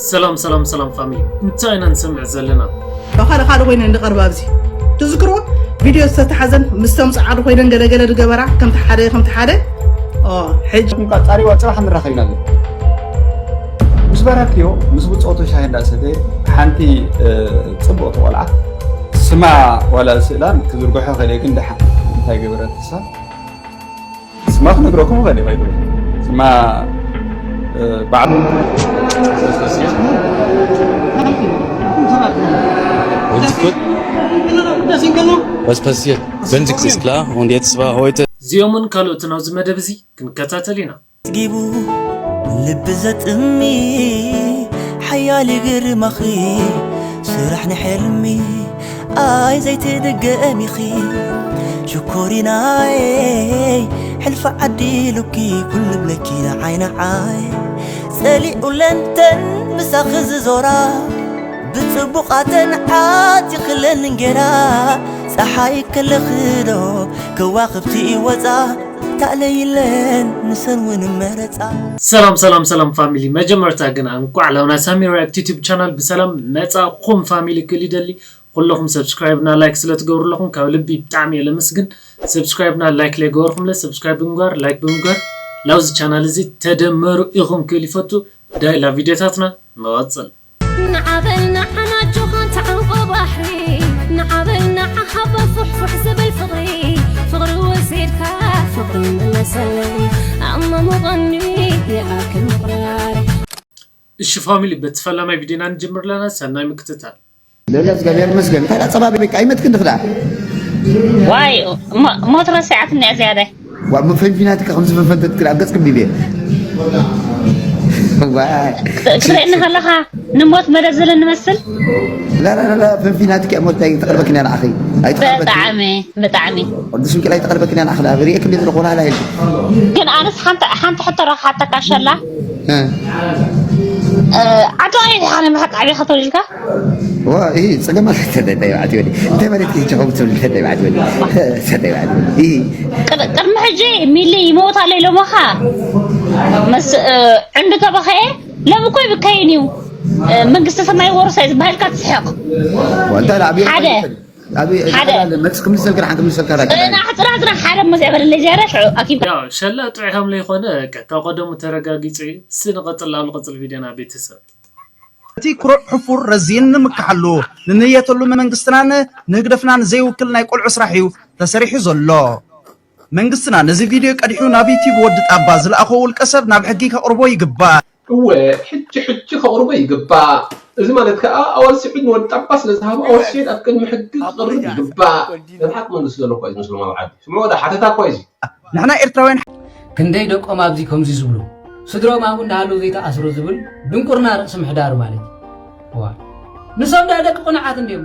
ሰላም ሰላም ሰላም ፋሚሊ፣ እንታይ ኢና ንሰምዕ ዘለና? ብኻልእ ካልእ ኮይነ እንድቐርብ ኣብዚ ትዝክርዎ ቪድዮ ዝተተሓዘን ምስ ተምፅዓዱ ኮይነን ገለገለ ዝገበራ ከምቲ ሓደ ከምቲ ሓደ ኦ፣ ሕጂ ቃጻሪዋ ጽባሕ ንራኸብ ኢና። ምስ በረክዮ ምስ ብጾቱ ሻሂ እንዳሰተ ሓንቲ ጽቡቕቲ ቆልዓ ስማ ዋላ ስእላን ክዝርግሖ ከለ ግን ደሓ እንታይ ገበረት እሳ? ስማ ክነግረኩም ኸደ ባይዶ ስማ ባዕሉ Was passiert? Wenn sie ist klar und jetzt war heute. እዚኦምን ካልኦትን ኣብዚ መደብ እዚ ክንከታተል ኢና። ጊቡ ልቢ ዘጥሚ ሓያል ግርማኺ ስራሕ ንሕልሚ ኣይ ዘይትድገም ኢኺ ሽኮሪናይ ሕልፊ ዓዲሉኪ ኩሉ ብለኪ ንዓይ ንዓይ ጸሊኡ ለንተን ምሳኺ ዝዞራ ብጽቡቓተን ዓቲኽለን እንጌራ ጸሓይ ከለኽዶ ከዋኽብቲ ይወጻ ታለይለን ንሰን እውን መረፃ ሰላም ሰላም ሰላም ፋሚሊ፣ መጀመርታ ግን እንኳዕ ላውና ሳሚ ሪያክት ዩቲዩብ ቻናል ብሰላም መጻኹም ፋሚሊ ክል ይደሊ። ኩለኹም ሰብስክራይብ እና ላይክ ስለ ትገብሩ ኣለኹም ካብ ልቢ ብጣዕሚ እየ ለመስግን። ሰብስክራይብ እና ላይክ ለይገበርኩምለ ሰብስክራይብ ብምግባር ላይክ ብምግባር ላውዚ ቻናል እዚ ተደመሩ ኢኹም ክል ይፈቱ። ዳይላ ቪድዮታትና ንቐጽል። ንዓበል ንዓናጆኻ ተዓንቆ ባሕሪ ንዓበል ንዓሃባ ፉሕፉሕ ዝብል ፍቕሪ ፍቕሪ ወሲድካ ፍቕሪ መለሰለይ ኣማሙቐኒ ይኣክል ምቕራር እሺ ፋሚሊ፣ በቲ ፈላማይ ቪድዮና ንጀምር ኣለና። ሰናይ ምክትታል። ለለ እግዚኣብሔር ይመስገን። እንታይ ዳጸባቢ በቃ ኣይመትክን ድኽዳ ዋይ ሞ- ሞት ረሲዓትኒ እያ ዝያዳይ ዋ መፈንፊናትካ ከምዚ ፈንፈንተት ክዳ ገጽ ክቢብ እየ። ዋ ክትርእየኒ ከለኻ ንሞት መደብ ዘለ ንመስል ላ ላ ላ ላ ፈንፊናትካ እያ ሞት ኣይተቐርበክን እያ ንዓኺ ኣይተቐርበክን ብጣዕሚ ብጣዕሚ ቅዱስ ሚካኤል ኣይተቐርበክን እያ ንዓኺ ዳ ርእየክን እየ ዘለኹ ወላ ላ ኢልኪ ግን ኣነስ ሓንቲ ሓንቲ ሕቶ ረክሓተካ ሸላ እ ዓዲ ኣይ ሓነ ምሓቅ ዓብኻ ተወሊድካ ዋ ይሄ ጸገም ማለት ተደዳይ ባዕት ይወዲ እንታይ ማለት ይሄ ጀኸው ትብል ተደይ ባዕት ይወዲ ተደይ ባዕት ይሄ ቅድ- ቅድሚ ሕጂ ሚሊ ይመውት ኣሎ ኢሎሞኻ መስ ዕንዲ ተበኸየ ለም እኮ ይብከየን እዩ መንግስተ ሰማይ ወርሳ እዩ ዝበሃልካ ትስሕቕ ወንታ ላቢ ሓደ ላቢ ሓደ መልስ ክምልሰልካ ሓን ክምልሰልካ ዳካ እና ሕፅራ ሕፅራ ሓደ መስ ያበለለይ ዝያዳ ሽዑ ኣኪብ ያው ሸላ ጥዑይ ከም ለይኾነ ካብ ቀደሙ ተረጋጊጹ እዩ። ስንቐጽል ኣብ ልቐጽል ቪድዮና ቤተሰብ። እቲ ኩሩዕ ሕፉር ረዚን ንምክሓሉ ንንየተሉ መንግስትናን ንህግደፍናን ዘይውክል ናይ ቆልዑ ስራሕ እዩ ተሰሪሑ ዘሎ። መንግስትና ነዚ ቪድዮ ቀዲሑ ናብ ዩቲዩብ ወዲ ጣባ ዝለኣኾ ውልቀ ሰብ ናብ ሕጊ ከቕርቦ ይግባእ። እወ ሕጂ ሕጂ ከቕርቦ ይግባእ። እዚ ማለት ከኣ ኣዋል ስዒድ ንወዲ ጣባ ስለ ዝሃቦ ኣዋል ስዒድ ኣብ ቅድሚ ሕጊ ክቕርብ ይግባእ። ነቲ ሓቂ መንግስቲ ዘሎ እኳ እዩ ዝመስሎም ኣብ ዓዲ። ስምዑ ወዳ ሓተታ እኳ እዩ እዚ። ንሕና ኤርትራውያን ክንደይ ደቆም ኣብዚ ከምዚ ዝብሉ ስድሮም ኣብኡ እንዳሃለዉ ዘይተኣስሩ ዝብል ድንቁርና ርእሲ ምሕዳር ማለት እዩ። ዋ ንሶም ዳ ደቂ ቁንዓት እንድዮም።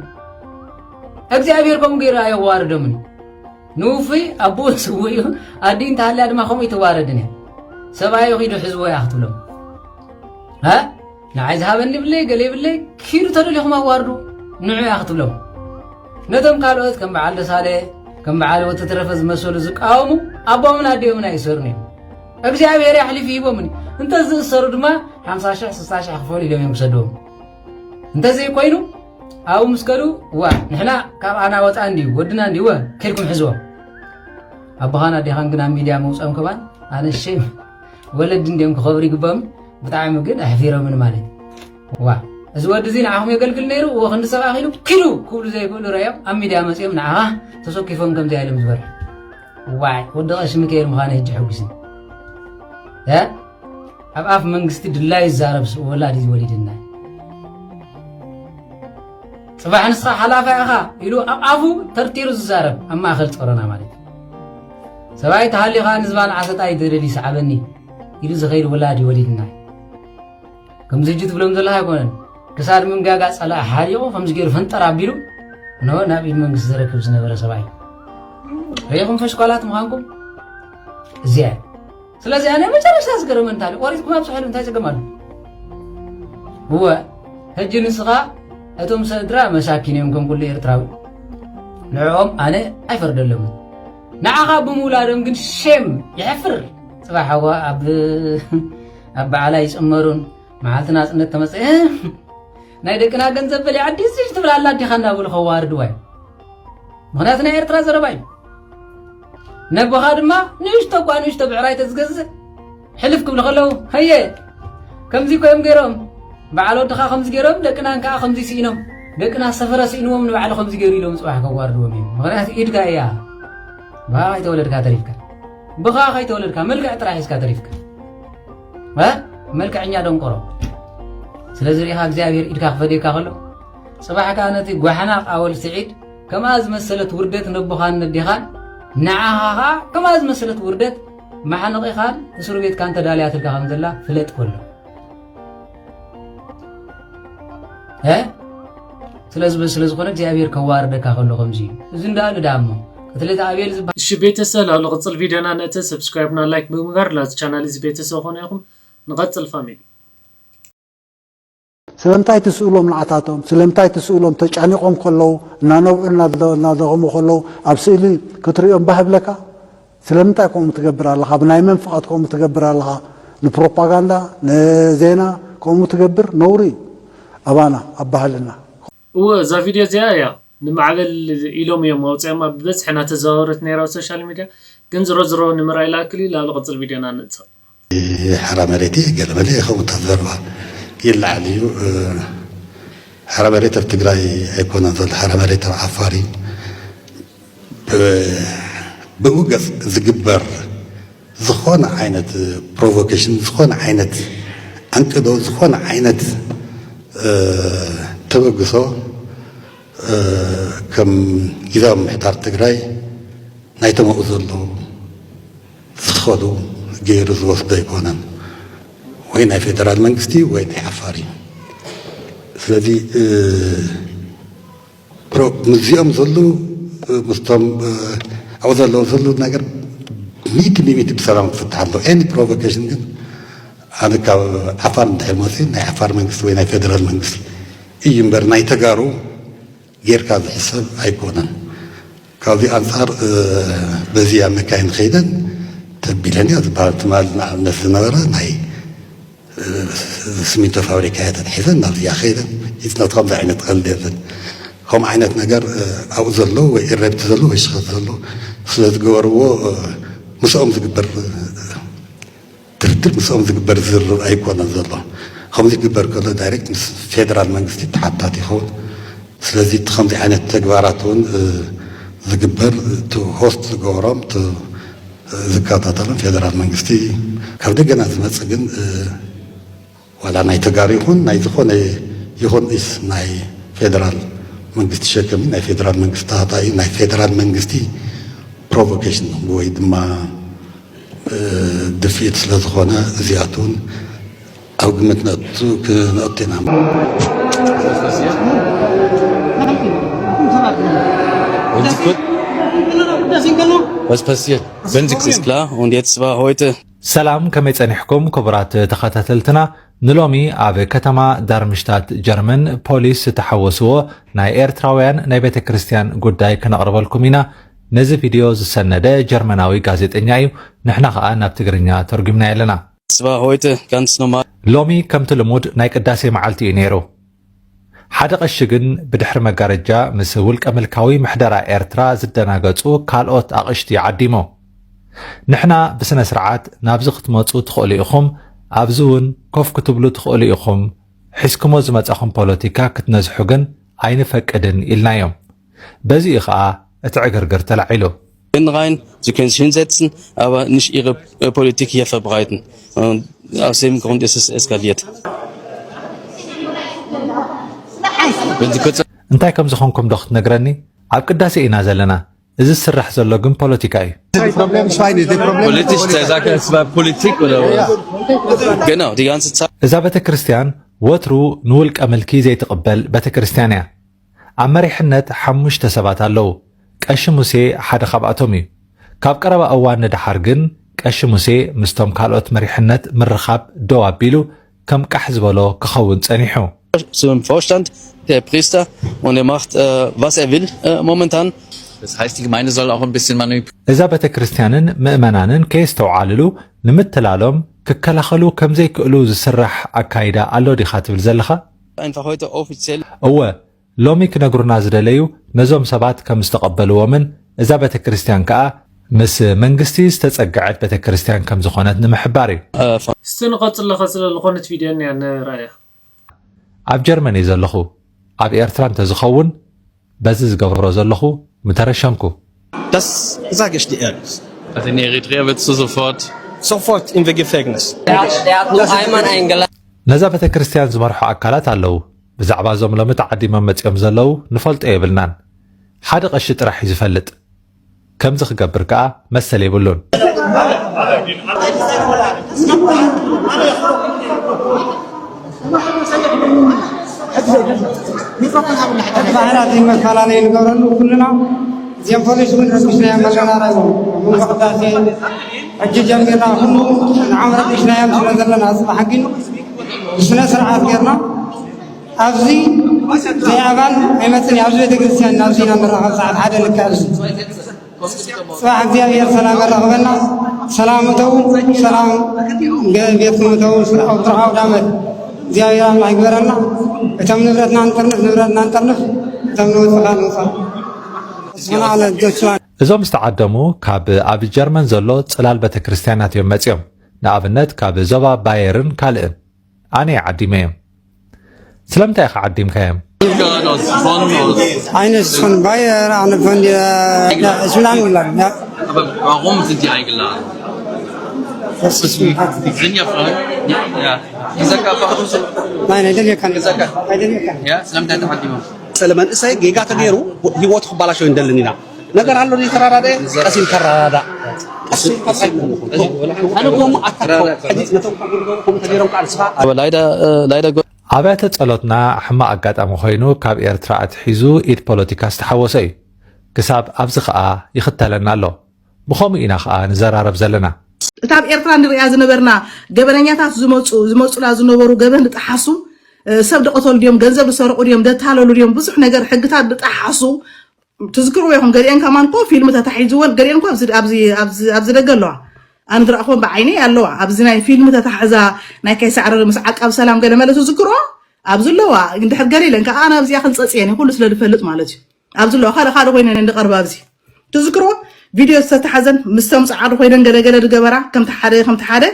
እግዚኣብሔር ከምኡ ገይሩ ኣየዋርዶምን እዩ። ንውፉይ ኣቦኡ ስውእ እዩ። ኣዲ እንተሃልያ ድማ ከምኡ ይትዋረድን እያ። ሰብኣዩ ኺዱ ሕዝዎ እያ ክትብሎም። እ ንዓይ ዝሃበኒ ይብለይ ገለ ይብለይ ኪዱ ተደሊኹም ኣዋርዱ ንዑ እያ ክትብሎም። ነቶም ካልኦት ከም በዓል ደሳለ ከም በዓል ወተተረፈ ዝመሰሉ ዝቃወሙ ኣቦምን ኣዲኦምን ኣይእሰሩን እዮም። እግዚኣብሔር ኣሕሊፉ ሂቦምን እዩ። እንተ ዝእሰሩ ድማ ሓምሳ ሽሕ ስሳ ሽሕ ክፈሉ ኢሎም እዮም ክሰድዎም። እንተዘይኮይኑ ኣብኡ ምስ ከዱ እዋ ንሕና ካብ ኣና ወፃ እንድዩ ወድና እንድዩ ወ ከድኩም ሕዝዎም ኣቦኻን ኣዴኻን ግን ኣብ ሚድያ መውፅኦም ከማን ኣነ ሸም ወለዲ እንድዮም ክኸብሩ ይግባም ብጣዕሚ ግን ኣሕፊሮምን ማለት ዋ እዚ ወዲ እዚ ንዓኹም የገልግል ነይሩ እዎ ክንዲ ሰብ ኣኺሉ ኪዱ ክብሉ ዘይክእሉ ረዮም ኣብ ሚድያ መፅኦም ንዓኻ ተሰኪፎም ከምዚ ኣይለም ዝበርሑ ዋይ ወዲ ቀሺ ሚካኤል ምዃነ ህጂ ሕጉስኒ እ ኣብ ኣፍ መንግስቲ ድላዩ ዝዛረብ ወላዲ ወሊድና እዩ። ጽባሕ ንስኻ ሓላፋይ ኢኻ ኢሉ ኣብ ኣፉ ተርቲሩ ዝዛረብ ኣብ ማእኸል ጾሮና ማለት እዩ። ሰብኣይ ተሃልዩ ኸኣ ንዝባን ዓሰጣይ ደደል ይስዓበኒ ኢሉ ዝኸይድ ወላዲ ወሊድና እዩ። ከምዚ ሕጂ ትብሎም ዘለኻ ኣይኮነን። ክሳድ ምምጋጋ ጸላኢ ሓሪቑ ከምዚ ገይሩ ፈንጠር ኣቢሉ ኖ ናብ ኢድ መንግስቲ ዘረክብ ዝነበረ ሰብኣይ ርኢኹም ፈሽኳላት ምዃንኩም እዚኣ እያ። ስለዚ ኣነ መጨረሽታ ዝገረመኒ እንታይ ቆሪፅኩም ኣብፅሐሉ እንታይ ፀገም ኣሎ? እወ ሕጂ ንስኻ እቶም ሰድራ መሳኪን እዮም ከም ኩሉ ኤርትራዊ ንዕኦም ኣነ ኣይፈርደሎምን ንዓኻ ብምውላዶም ግን ሼም የሕፍር ፅባሕ ኣዋ ኣብ ኣብ በዓላ ይፅመሩን መዓልቲ ናጽነት ተመጽአ፣ ናይ ደቅና ገንዘብ በሊዓ ዲስሽ ትብል ኣላ ኣዴኻ እናበሉ ከዋርድዋ እዩ። ምኽንያቱ ናይ ኤርትራ ዘረባ እዩ። ነቦኻ ድማ ንእሽቶ እኳ ንእሽቶ ብዕራይ ተዝገዝእ ሕልፍ ክብሉ ከለዉ፣ "ሀየ፣ ከምዚ እኮ እዮም ገይሮም፣ በዓል ወድኻ ከምዚ ገይሮም፣ ደቅናን ከኣ ከምዚ ስኢኖም፣ ደቅና ሰፈረ ስኢንዎም ንባዕሉ ከምዚ ገይሩ" ኢሎም ጽባሕ ከዋርድዎም እዮም። ምኽንያቱ ኢድካ እያ። ብኻ ከይተወለድካ ተሪፍካ። ብኻ ከይተወለድካ መልክዕ ጥራሕ ሒዝካ ተሪፍካ። እ? መልክዐኛ ደንቆሮ። ስለዚ ርኢኻ እግዚኣብሔር ኢድካ ክፈድየካ ከሎ፣ ጽባሕ ከኣ ነቲ ጓሕናቕ ኣወል ስዒድ ከምኣ ዝመሰለት ውርደት ነቦኻን ነዴኻን፣ ንዓኻ ከኣ ከምኣ ዝመሰለት ውርደት መሓነቒኻን እስሩ ቤትካን ተዳልያትልካ ከም ዘላ ፍለጥ በሎ። እ? ስለዚ በ-፣ ስለ ዝኾነ እግዚኣብሔር ከዋርደካ ከሎ ከምዚ እዩ። እዚ እንዳኣሉ ደኣ እሞ፣ ቅትለት ኣቤል ዝበሃል እሺ ቤተሰብ፣ ኣብ ንቕጽል ቪድዮና ነእተ፣ ሰብስክራይብና ላይክ ብምግባር ላዚ ቻናል እዚ ቤተሰብ ኾኑ ኢኹም። ንቐጽል ፋሚሊ። ስለምንታይ ትስእሎም ንዓታቶም? ስለምንታይ ትስእሎም? ተጨኒቖም ከለዉ፣ እናነብዑ እናደ-፣ እናደኸሙ ከለዉ፣ ኣብ ስእሊ ክትርእዮም ባህ ይብለካ? ስለምንታይ ከምኡ ትገብር ኣለኻ? ብናይ መን ፍቓድ ከምኡ ትገብር ኣለኻ? ንፕሮፓጋንዳ፣ ንዜና ከምኡ ትገብር ነውሪ እዩ ኣባና፣ ኣብ ባህልና። እወ፣ እዛ ቪድዮ እዚኣ እያ ንማዕበል ኢሎም እዮም ኣውፅኦማ ብበዝሒ እናተዘዋወረት ነይራ ኣብ ሶሻል ሚድያ። ግን ዝሮ ዝሮ ንምርኣይ ላክል እዩ፣ ላብ ዝቕፅል ቪድዮና ንእትሰቕ። ሓራ መሬት ገለመለ ከምኡ ተዘርባ ይለዓል እዩ። ሓራ መሬት ኣብ ትግራይ ኣይኮነን ዘሎ፣ ሓራ መሬት ኣብ ዓፋር እዩ። ብ-፣ ብኡ ገፅ ዝግበር ዝኾነ ዓይነት ፕሮቮኬሽን፣ ዝኾነ ዓይነት ኣንቅዶ፣ ዝኾነ ዓይነት፣ እ፣ ተበግሶ፣ እ፣ ከም ግዝያዊ ምምሕዳር ትግራይ ናይቶም ኣብኡ ዘለዉ ዝኸዱ ገይሩ ዝወስዶ ኣይኮነን። ወይ ናይ ፌደራል መንግስቲ ወይ ናይ ዓፋር እዩ። ስለዚ፣ እ፣ ፕሮ-፣ ምስዚኦም ዘሉ፣ ምስቶም፣ እ፣ ኣብኡ ዘለዉ ዘሉ ነገር ሚእቲ ብሚእቲ ብሰላም ክፍታሕ ኣለዎ። ኤኒ ፕሮቮኬሽን ግን ኣነ ካብ ዓፋር እንድሕር መፅዩ ናይ ዓፋር መንግስቲ ወይ ናይ ፌደራል መንግስቲ እዩ እምበር ናይ ተጋሩ ጌርካ ዝሕሰብ ኣይኮነን። ካብዚ ኣንፃር፣ እ፣ በዚ ኣብ መካይን ከይደን ተቢለን እያ ዝበሃል ትማል ንኣብነት ዝነበረ ናይ ስሚንቶ ፋብሪካ እያ ተታሒዘን ናብዚኣ ከይደን። It's not ከምዚ ዓይነት ቀልዲ የለን። ከምኡ ዓይነት ነገር፣ እ፣ ኣብኡ ዘሎ ወይ ኢረብቲ ዘሎ ወይ ሽኸት ዘሎ ስለ ዝገበርዎ፣ እ፣ ምስኦም ዝግበር፣ እ፣ ድርድር ምስኦም ዝግበር ዝርርብ ኣይኮነን ዘሎ። ከምዚ ክግበር ከሎ ዳይሬክት ምስ ፌደራል መንግስቲ ተሓታቲ ይኸውን። ስለዚ እቲ ከምዚ ዓይነት ተግባራት እውን፣ እ፣ ዝግበር እቲ ሆስት ዝገበሮም እቲ ዝከታተሎም ፌደራል መንግስቲ ካብ ደገና ዝመጽእ ግን፣ እ፣ ዋላ ናይ ተጋሩ ይኹን ናይ ዝኾነ ይኹን ኢስ ናይ ፌደራል መንግስቲ ሸከሚ ናይ ፌደራል መንግስቲ ታህታይ ናይ ፌደራል መንግስቲ ፕሮቮኬሽን ወይ ድማ፣ እ፣ ድፍኢት ስለ ዝኾነ እዚኣቱ እውን ኣብ ግምት ነእቱ-፣ ክነእቱ ኢና። Was passiert? Wenn sie ist klar und jetzt war heute ሰላም፣ ከመይ ጸኒሕኩም ክቡራት ተኸታተልትና? ንሎሚ ኣብ ከተማ ዳርምሽታት ጀርመን ፖሊስ ዝተሓወስዎ ናይ ኤርትራውያን ናይ ቤተ ክርስቲያን ጉዳይ ክነቕርበልኩም ኢና። ነዚ ቪድዮ ዝሰነደ ጀርመናዊ ጋዜጠኛ እዩ። ንሕና ኸኣ ናብ ትግርኛ ተርጉምናዮ ኣለና። Es war heute ganz normal. ሎሚ ከምቲ ልሙድ ናይ ቅዳሴ መዓልቲ እዩ ነይሩ። ሓደ ቀሺ ግን ብድሕሪ መጋረጃ ምስ ውልቀ ምልካዊ ምሕደራ ኤርትራ ዝደናገጹ ካልኦት ኣቕሽቲ ዓዲሙ። ንሕና ብስነ ስርዓት ናብዚ ክትመጹ ትኽእሉ ኢኹም፣ ኣብዚ እውን ኮፍ ክትብሉ ትኽእሉ ኢኹም፣ ሒዝኩሞ ዝመጻኹም ፖለቲካ ክትነዝሑ ግን ኣይንፈቅድን ኢልናዮም። በዚ እዩ ኸኣ እቲ ዕግርግር ተላዒሉ። Rein, Sie können sich hinsetzen, aber nicht Ihre, äh, Politik hier verbreiten. Und aus dem Grund ist es eskaliert. Wenn Sie kurz እንታይ ከም ዝኾንኩም ዶ ክትነግረኒ? ኣብ ቅዳሴ ኢና ዘለና። እዚ ዝስራሕ ዘሎ ግን ፖለቲካ እዩ። Politisch, der sagt, es war Politik oder was? Genau, die ganze Zeit. እዛ ቤተ ክርስቲያን ወትሩ ንውልቀ ምልኪ ዘይትቕበል ቤተ ክርስቲያን እያ። ኣብ መሪሕነት ሓሙሽተ ሰባት ኣለዉ። ቀሺ ሙሴ ሓደ ካብኣቶም እዩ። ካብ ቀረባ እዋን ንደሓር ግን ቀሺ ሙሴ ምስቶም ካልኦት መሪሕነት ምርኻብ ደው ኣቢሉ ከም ቃሕ ዝበሎ ክኸውን ጸኒሑ። Zum Vorstand, der Priester, und er macht, äh, was er will, äh, momentan. Das heißt, die Gemeinde soll auch ein bisschen manip- እዛ ቤተ ክርስቲያንን ምእመናንን ከየስተውዓልሉ ንምትላሎም ክከላኸሉ ከም ዘይክእሉ ዝስራሕ ኣካይዳ ኣሎ ዲኻ ትብል ዘለኻ? Einfach heute offiziell. እወ፣ ሎሚ ክነግሩና ዝደለዩ ነዞም ሰባት ከም ዝተቐበልዎምን እዛ ቤተ ክርስቲያን ከኣ ምስ መንግስቲ ዝተጸግዐት ቤተ ክርስቲያን ከም ዝኾነት ንምሕባር እዩ። እስቲ ንቐጽል ለኸጽለ ዝኾነት ቪድዮ እኒኣ ንረኣያ። ኣብ ጀርመን እየ ዘለኹ። ኣብ ኤርትራ እንተዝኸውን በዚ ዝገብሮ ዘለኹ ምተረሸንኩ። Das sage ich dir ehrlich. Also in Eritrea würdest du sofort. Sofort im Gefängnis. Der hat, der hat nur einmal eingeladen. ነዛ ቤተ ክርስቲያን ዝመርሑ ኣካላት ኣለዉ። ብዛዕባ እዞም ሎሚ ተዓዲሞም መጺኦም ዘለዉ ንፈልጦ የብልናን። ሓደ ቀሺ ጥራሕ እዩ ዝፈልጥ። ከምዚ ክገብር ከኣ መሰል የብሉን። ባህላት መፈላለይ ንገብረሉ ኩልና እዚኦም ፖሊስ እውን ረቢሽና እዮም ኣለና። ራዩ መንጎ ቅዳሴ ሕጂ ጀሚርና ኩሉ ንዓም ረቢሽና እዮም ስለ ዘለና፣ ጽባሕ ግን ብስነ ስርዓት ጌርና ኣብዚ ዘይኣባል ኣይመጽን እዩ። ኣብዚ ቤተክርስትያን ናብዚ ኢና ንራኸብ ሰዓት ሓደ ልክዕ ኣብዚ ጽባሕ እግዚኣብሔር ሰላም ያራኽበና። ሰላም እተው፣ ሰላም ገ- ቤትኩም እተው። ስለ- ኣብ ጥርዓው ዳመት እግዚኣብሔር ኣምላኽ ይግበረና። እቶም ንብረትና ንጥርንፍ፣ ንብረትና ንጠርንፍ፣ እቶም ንወፅኻ ንውፃእ። ስብሓን ኣለ ጆችዋን እዞም ዝተዓደሙ ካብ ኣብ ጀርመን ዘሎ ጽላል ቤተ ክርስቲያናት እዮም መጺኦም። ንኣብነት ካብ ዞባ ባየርን ካልእን። ኣነ ዓዲመዮም። ስለምንታይ ኢኻ ዓዲምካዮም? Ungarn, aus Bonn, aus. Eine ist von Bayern, eine von der ja, ist schon eingeladen, ja. Aber warum sind die eingeladen? Das ist Die sind ja Fragen. Ja. Die sagt einfach, Nein, I don't hear kann. I don't hear kann. Ja, ስለምንታይ ተዓዲሞም? ስለ መንእሰይ ጌጋ ተገይሩ ህይወቱ ክባላሸው እንደልን ኢና ነገር ኣሎ ተራዳደ ቀሲል ተራዳ ቀሲል ቀሲል ኣነ ጎሙ ኣታከው ሕጂ ነቶም ካብ ጎድጎ ከምኡ ተገይሮም ከዓ ንስኻ Aber leider, äh, leider Gott. ኣብያተ ጸሎትና ሕማቕ ኣጋጣሚ ኮይኑ ካብ ኤርትራ ኣትሒዙ ኢድ ፖለቲካ ዝተሓወሰ እዩ። ክሳብ ኣብዚ ኸኣ ይኽተለና ኣሎ። ብኸምኡ ኢና ኸኣ ንዘራረብ ዘለና። እታ ኣብ ኤርትራ ንሪኣ ዝነበርና ገበነኛታት ዝመፁ ዝመፁና ዝነበሩ ገበን ዝጠሓሱ እ፣ ሰብ ዝቐተሉ ድዮም፣ ገንዘብ ዝሰረቑ ድዮም፣ ዘታለሉ ድዮም፣ ብዙሕ ነገር ሕግታት ዝጠሓሱ ትዝክርዎ ኢኹም። ገሊአን ከማን እኮ ፊልም ተታሒዝወን፣ ገሊአን እኮ ኣብዚ ኣብዚ ኣብዚ ኣብዚ ደገ ኣለዋ። ኣነ ዝረኣኹወን ብዓይነይ ኣለዋ። ኣብዚ ናይ ፊልም ተታሕዛ ናይ ከይሳዕረር ምስ ዓቃብ ሰላም ገለ መለ ትዝክርዎ ኣብዚ ኣለዋ። እንድሕር ገለ ኢለን ከኣ ኣነ ኣብዚኣ ክንጸጽየን እየ፣ ኩሉ ስለ ዝፈልጥ ማለት እዩ። ኣብዚ ኣለዋ፣ ካልእ ካልእ ኮይነን እንድቐርባ ኣብዚ ትዝክርዎ ቪድዮ ዝተታሓዘን ምስ ተምጽዓዱ ኮይነን ገለ ገለ ዝገበራ ከምቲ ሓደ ከምቲ ሓደ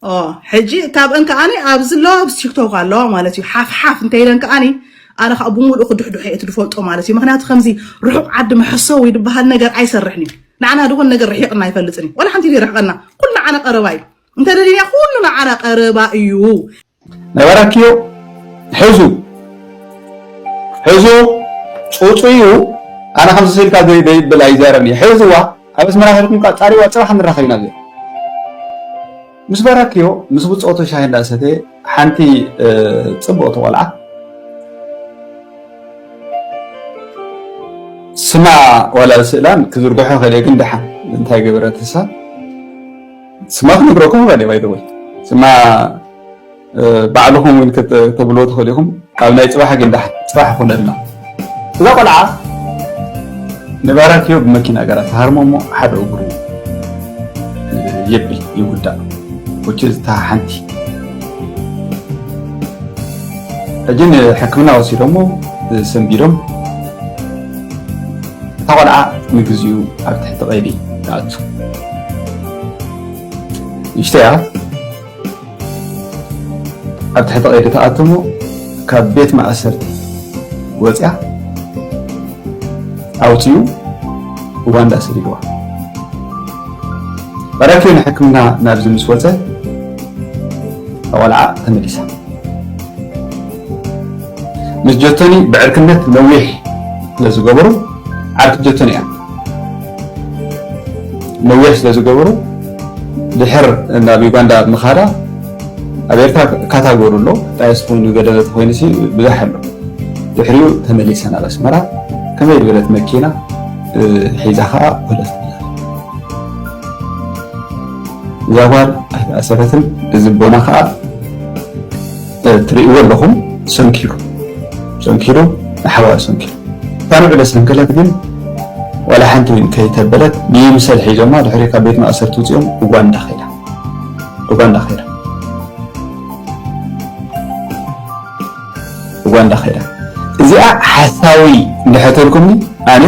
ኦ፣ ሕጂ ካብአን ከኣኒ ኣብዚ ኣለዋ፣ ኣብዚ ቲክቶክ ኣለዋ ማለት እዩ። ሓፍ ሓፍ እንተ ኢለን ከኣኒ ኣነ ከዓ ብምሉኡ ክድሕድሖ እየ እቲ ዝፈልጦ ማለት እዩ። ምክንያቱ ከምዚ ርሑቕ ዓዲ መሐሰዊ ዝበሃል ነገር ኣይሰርሕን እዩ። ንዓና ዝኾነ ነገር ርሒቕና ኣይፈልጥን እዩ። ዋላ ሓንቲ ይርሕቐና። ኩሉ ንዓና ቀረባ እዩ። እንተ ደሊና ኩሉ ንዓና ቀረባ እዩ። ነበራክዮ ሕዙ ሕዙ ፁፁ እዩ። ኣነ ከምዚ ስልካ ዘይብል ኣይዛረብን እየ። ሕዝዋ ኣብ ኣስመራ ከድኩም ቃፃሪዋ ፅባሕ ንራኸብ ኢና። ምስ በራክዮ ምስ ብፆቱ ሻሂ እንዳሰተ ሓንቲ ፅብቕቲ ቆልዓ ስማ ዋላ ስእላን ክዝርግሖ ከለ ግን ደሓን እንታይ ገበረት እሳ ስማ ክነግረኩም ከለ ባይደወይ ስማ ባዕልኹም እውን ከተብልዎ ትኽእሉ ኢኹም። ካብ ናይ ፅባሕ ግን ደሓን ፅባሕ ይኹነልና። እዛ ቆልዓ ንባራክዮ ብመኪና ገራ ትሃርሞ እሞ ሓደ እግሩ የብል ይጉዳእ። ወች እታ ሓንቲ ሕጂ ንሕክምና ወሲዶሞ ሰንቢዶም እታ ቆልዓ ንግዚኡ ኣብ ትሕቲ ቀይዲ ትኣቱ። ንእሽተያ ኣብ ትሕቲ ቀይዲ ተኣትሞ ካብ ቤት ማእሰርቲ ወፅያ ኣውፅኡ ኡጋንዳ ሰዲድዋ። በራኪዮ ንሕክምና ናብዚ ምስ ወፀ ቆልዓ ተመሊሳ። ምስ ጀቶኒ ብዕርክነት ነዊሕ ስለዝገበሩ ዓርኪ ጀቶኒ እያ። ነዊሕ ስለዝገበሩ ድሕር ናብ ዩጋንዳ ምኻዳ ኣብ ኤርትራ ካታጎሪ ኣሎ። ጣየስ ኮይኑ ገደለ ተኮይኑ ሲ ብዙሕ ኣሎ። ድሕሪኡ ተመሊሰ ናብ ኣስመራ ከመይ ዝበለት መኪና ሒዛ ከዓ ወለት እዛ ጓል ኣይተኣሰረትን። እዚ ቦና ከዓ ትርእይዎ ኣለኹም ሰንኪሉ ሰንኪሉ ንሓዋሩ ሰንኪሉ እታ ንዕለ ሰንከለት ግን ዋላ ሓንቲ እውን ከይተበለት ብይምሰል ሒዞማ ድሕሪ ካብ ቤት ማእሰርቲ ውፅኦም ኡጋንዳ ከይዳ። ኡጋንዳ ኸይዳ፣ ኡጋንዳ ኸይዳ። እዚኣ ሓሳዊ እንድሕር ተልኩምኒ ኣነ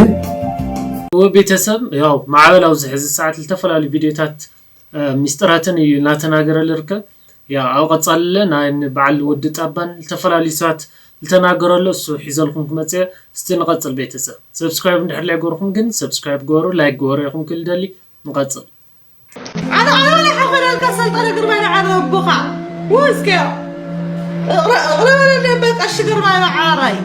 እወ ቤተሰብ ያው ማዕበል ኣብዚ ሕዚ ሰዓት ዝተፈላለዩ ቪዲዮታት ሚስጥራትን እዩ እናተናገረ ልርከብ። ያ ኣብ ቀጻልለ ናይ በዓል ወዲ ጣባን ዝተፈላለዩ ሰባት ዝተናገረሉ እሱ ሒዘልኩም ክመጽእ። እስቲ ንቐጽል ቤተሰብ። ሰብስክራይብ እንድሕር ላይ ገርኩም ግን ሰብስክራይብ ገበሩ፣ ላይክ ገበሩ ኢኹም ክልደሊ። ንቐጽል። ኣነ ኣነ ሓፈረልካ ሰልጠነ ግርማይ ንዓረ ኣቦኻ ወስከዮ እቕረበለኒ በቃ እሺ ግርማይ ንዓራይ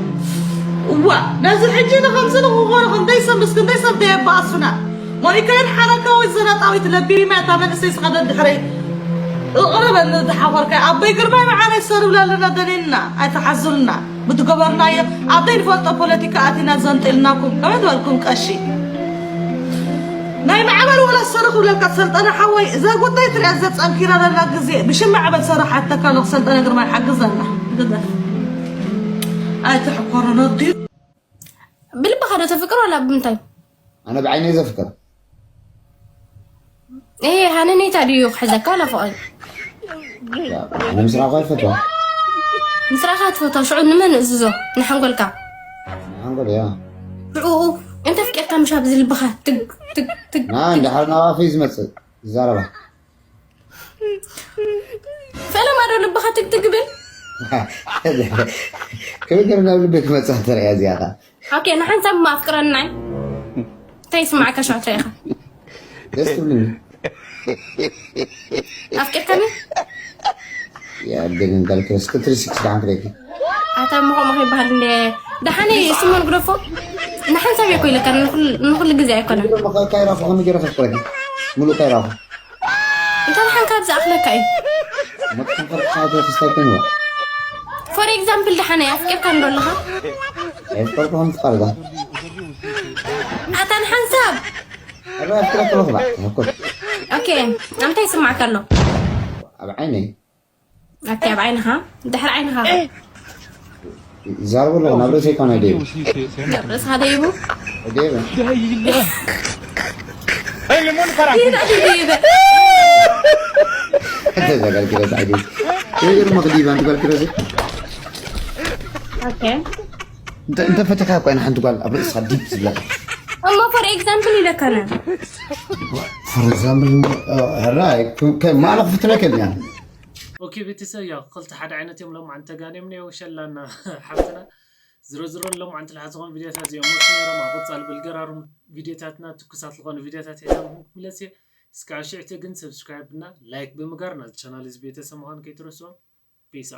እዋ ነዚ ሕጂ ንኸምዚ ንክኾኑ ክንደይ ሰብ ምስ ክንደይ ሰብ ደየባእሱና ሞኒካይን ሓረካ ወይ ዘናጣዊት ለቢማ እታ መንእሰይ ስኻ ደድሕረይ እቕረበኒ ዝሓኾርካይ ኣቦይ ግርማይ መዓረይ ሰር ብለልና ደሊልና ኣይተሓዙልና ብትገበርናዮ ኣብ ዘይንፈልጦ ፖለቲካ ኣቲና ዘንጢልናኩም ከመይ ዝበልኩም ቀሺ ናይ ማዕበል ወላ ሰር ክብለልካ ሰልጠነ ሓወይ እዛ ጉዳይ ትሪኣ ዘፀንኪራ ዘላ ግዜ ብሽም ማዕበል ሰራሓተካ ኣለኹ ሰልጠነ ግርማይ ሓግዘና ግደፍ ኣይትሕኮሮ ነዲኡ ብልብኻ ዶ ተፍቅር ዋላ ብምንታይ ኣነ ብዓይነይ ዘፍቅር እሄ ሃነኔታ ድዩ ክሕዘካ ዋላ ፍቕሪ ኣነ ምስ ረኣኹ ኣይፈትዋ ምስ ረኣኻ ትፈትዋ ሽዑ ንመን እዝዞ ንሓንጎልካ ሓንጎል እያ ሽዑኡ እንተ ፍቂርካ ምሽ ኣብዚ ልብኻ ትግ ትግ ትግ ና እንድሓር ናብ ኣፈይ ዝመፅእ ዝዛረባ ፈለማ ዶ ልብኻ ትግ ትግ ብል ክብድር ናብ ልቢ ክመፅእ ተረእያ እዚኣ ኸ ኦኬ ንሓንሳብ እሞ ኣፍቅረናይ እንታይ ይስማዓካ ሽዑ ትሪኢኻ ደስ ትብልኒ ኣፍቂርካኒ የዕድልን ዳልክረስ ክትሪ ሲክስ ደሓን ክደኪ ኣታ ምኾ ምኾ ይበሃል እንደ ደሓነይ ስሞን ግደፎ ንሓንሳብ እየ እኮ ኢለካ ንኹል- ንኹሉ ግዜ ኣይኮነን ካይራኹ ከመይ ገይረ ከፍቅረኪ ሙሉእ ካይራኹ እንታይ ደሓን ካብ ዝኣኽለካ እዩ መጥቶም ከርክሳተ ክስታይ ኮይንዋ ፎር ኤግዛምፕል ደሓነይ ኣፍቂርካ እንዶ ኣለኻ የፍቀርኩ ከም ትቃልጋ ኣታ ንሓንሳብ ኣረ ኣፍቅረክ ኣለኹ ባ ተፈኩር ኦኬ እንታይ ይስማዕካ ኣሎ ኣብ ዓይነይ ኦኬ ኣብ ዓይንኻ ድሕሪ ዓይንኻ ይዛረቡ ኣለኹ ናብ ርእሰይ እኳ ናይ ደይቡ ናብ ርእስኻ ደይቡ ደይበ ይዳ ደይበ እንተ እዛ ጓል ኪሮስ ኣይደይቡ ወይ ገርማ ክዲባ ኣንቲ ጓል ኪሮስ ኦኬ እንተ ፈቲኻ እኳ ኢና ሓንቲ ጓል ኣብ ርእስኻ ዲብ ዝብለካ እሞ ፎር ኤግዛምፕል ኢለካነ ፎር ኤግዛምፕል ሕራይ ማዕረ ክፍትነከ እያ ኦኬ ቤተሰብ ያው ክልተ ሓደ ዓይነት እዮም ሎም ዓንተ ጋኔም ነው ሸላና ሓፍትና ዝሮ ዝሮ ሎም ዓንተ ልሓዝኾን ቪዲዮታት እዮም ሞስ ነሮም ኣብ ቀጻሊ ብልገራሩም ቪዲዮታትና ትኩሳት ዝኾኑ ቪዲዮታት ሒዛም ክምለስ እየ እስካብ ሽዕቲ ግን ሰብስክራይብ እና ላይክ ብምጋር ናዚ ቻናል እዚ ቤተሰብ ምዃን ከይትረስዖ ፒስ